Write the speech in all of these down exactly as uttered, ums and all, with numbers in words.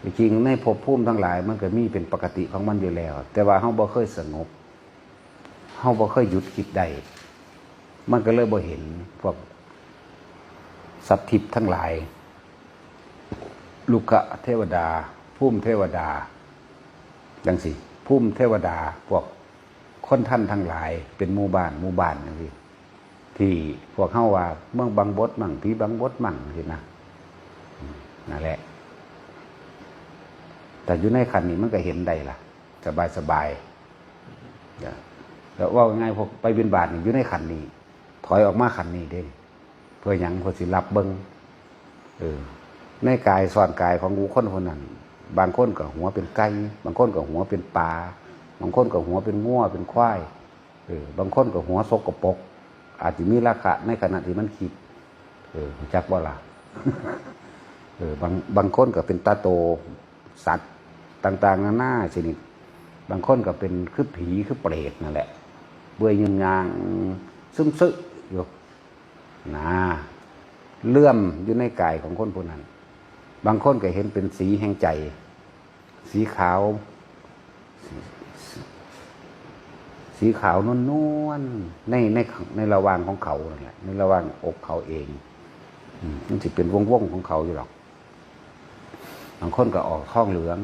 จริงๆในภพภูมิทั้งหลายมันก็มีเป็นปกติของมันอยู่แล้ว แต่ว่าเฮาบ่เคยสงบ เฮาบ่เคยหยุดคิดได้ มันก็เลยบ่เห็นพวกสัตว์ทิพย์ทั้งหลาย ลุกขเทวดา ภูมิเทวดา จังซี่ ภูมิเทวดา พวกคนทันทั้งหลาย เป็นหมู่บ้าน หมู่บ้านจังซี่ ที่พวกเฮาว่าเมืองบังบดมั่ง ผีบังบดมั่งจังซี่นะ นั่นแหละ แต่อยู่ในขันนี้มันก็เห็นได้ล่ะ สบายๆ แล้วเว้าง่ายๆ พวกไปบิณฑบาตนี่อยู่ในขันนี้ ถอยออกมาขันนี้เด้ เพื่อหยัง เพื่อสิรับเบิ่ง เออ ในกายซ้อนกายของบุคคลคนนั้น บางคนก็หัวเป็นไก่ บางคนก็หัวเป็นปลา บางคนก็หัวเป็นงัวเป็นควาย เออ บางคนก็หัวสกปรก อาจจะมีราคะในขณะที่มันคิด เออ รู้จักบ่ล่ะ เออ บาง บางคนก็เป็นตาโต สัตว์ต่างๆ นานาชนิด บางคนก็เป็นคือผีคือเปรตนั่นแหละ เปื่อยยืนยาง ซึมซึอยู่ นะ เลื่อมอยู่ในกายของคนผู้นั้น บางคนก็เห็นเป็นสีแห่งใจ สีขาว สีขาวนวลๆ ใน ใน ในระหว่างของเขานั่นแหละ ในระหว่างอกเขาเอง อืม มันสิเป็นวงๆ ของเขาอยู่หรอก บางคนก็ออกทองเหลือง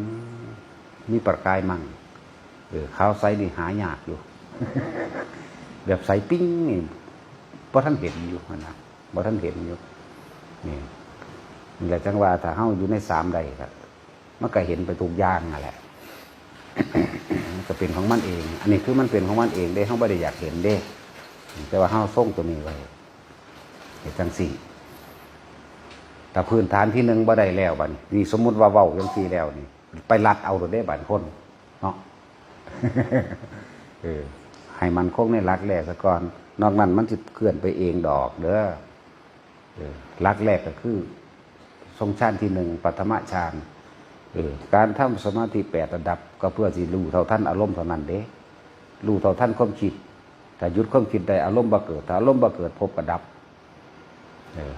มีประกายมั่ง เออ ขาวใสนี่หายากอยู่ แบบใสปิ้งนี่ บ่ทันเห็นอยู่นะ บ่ทันเห็นอยู่ นี่ นี่แหละจังว่าถ้าเฮาอยู่ในสามได้ก็ มันก็เห็นไปทุกอย่างนั่นแหละ มันก็เป็นของมันเอง อันนี้คือมันเป็นของมันเองเด้ เฮาบ่ได้อยากเห็นเด้ แต่ว่าเฮาทรงตัวนี้ไว้ เฮ็ดจังซี่ ถ้าพื้นฐานที่หนึ่งบ่ได้แล้วบัดนี้ นี่สมมุติว่าเว้าจังซี่แล้วนี่ ไปลัดเอาโลดเด้บัดคน เนาะ เออ ให้มั่นคงในหลักแรกซะก่อน นอกนั้นมันสิเคลื่อนไปเองดอกเด้อ เออ หลักแรกก็คือ ทรงฌานที่หนึ่ง ปฐมฌาน เออ การทำสมาธิแปดระดับ ก็เพื่อสิรู้เท่าทันอารมณ์เท่านั้นเด้ รู้เท่าทันความคิด ถ้าหยุดความคิดได้ อารมณ์บ่เกิด ถ้าอารมณ์บ่เกิด ภพก็ดับ เออ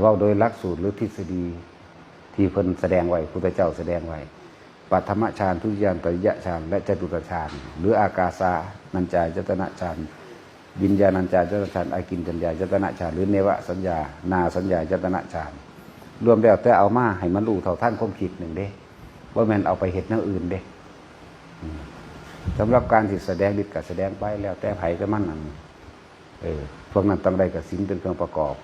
เว้าโดยหลักสูตรหรือทฤษฎีที่เพิ่นแสดงไว้ พุทธเจ้าแสดงไว้ ปฐมฌาน ทุติยฌาน ตติยฌาน และจตุตฌาน หรืออากาสานัญจายตนะฌาน วิญญาณัญจายตนะฌาน อากิญจัญญายตนะฌาน หรือเนวสัญญานาสัญญายตนะฌาน รวมแล้วแต่เอามาให้มันรู้เท่าทันความคิดหนึ่งเด้ บ่แม่นเอาไปเฮ็ดแนวอื่นเด้ อืม สำหรับการสิแสดงฤทธิ์ก็แสดงไป แล้วแต่ไผแต่มันนั่น เออ พวกนั้นต้องได้กสิณเป็นเครื่องประกอบ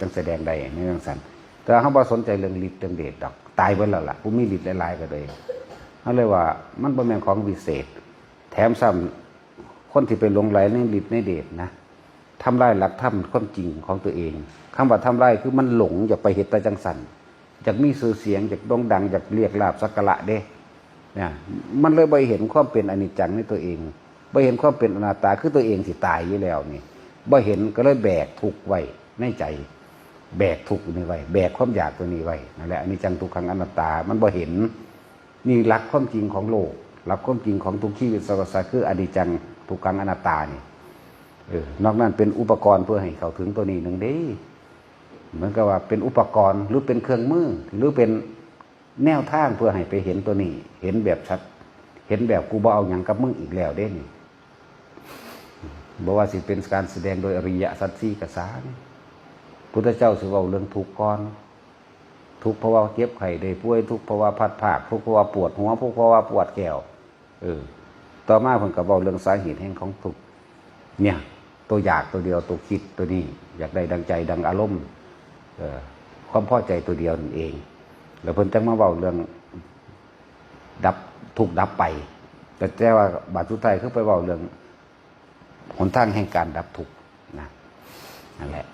จั่งแสดงได้ในจั่งซั่น แต่เฮาบ่สนใจเรื่องฤทธิ์เรื่องเดชดอก ตายเบิดแล้วล่ะ ผู้มีฤทธิ์หลายๆ ก็เลย เฮาเลยว่ามันบ่แม่นของวิเศษ แถมซ้ำคนที่ไปหลงใหลในฤทธิ์ในเดชนะ ทำลายหลักธรรมความจริงของตัวเอง คำว่าทำลายคือมันหลงอยากไปเฮ็ดแต่จั่งซั่น อยากมีชื่อเสียง อยากโด่งดัง อยากเรียกลาภสักการะเด้ เนี่ย มันเลยบ่เห็นความเป็นอนิจจังในตัวเอง บ่เห็นความเป็นอนัตตา คือตัวเองสิตายอยู่แล้วนี่ บ่เห็นก็เลยแบกทุกข์ไว้ในใจ แบกทุกข์นี่ไว้ แบกความอยากตัวนี้ไว้ นั่นแหละ อนิจจังทุกขังอนัตตา มันบ่เห็น นี่หลักความจริงของโลก หลักความจริงของทุกชีวิตสรรพสัตว์ คืออนิจจังทุกขังอนัตตานี่ เออ นอกนั้นเป็นอุปกรณ์เพื่อให้เข้าถึงตัวนี้หนึ่งเด้ เหมือนกับว่าเป็นอุปกรณ์ หรือเป็นเครื่องมือ หรือเป็นแนวทางเพื่อให้ไปเห็นตัวนี้ เห็นแบบชัด เห็นแบบกูบ่เอาหยังกับมึงอีกแล้วเด้นี่ บ่ว่าสิเป็นการแสดงโดยอริยสัจสี่ก็ตาม พุทธเจ้าสิเว้าเรื่องทุกข์ก่อน ทุกข์เพราะว่าเจ็บไข้ได้ป่วย ทุกข์เพราะว่าพลัดพราก ทุกข์เพราะว่าปวดหัว ทุกข์เพราะว่าปวดแข้ว เออ ต่อมาเพิ่นก็เว้าเรื่องสาเหตุแห่งของทุกข์ เนี่ย ตัวอยากตัวเดียว ตัวคิดตัวนี้ อยากได้ดังใจดังอารมณ์ เออ ความพอใจตัวเดียวนั่นเอง แล้วเพิ่นจั่งมาเว้าเรื่องดับทุกข์ดับไป แต่ แต่ว่าบาดสุดท้ายคือไปเว้าเรื่องหนทางแห่งการดับทุกข์นะ นั่นแหละ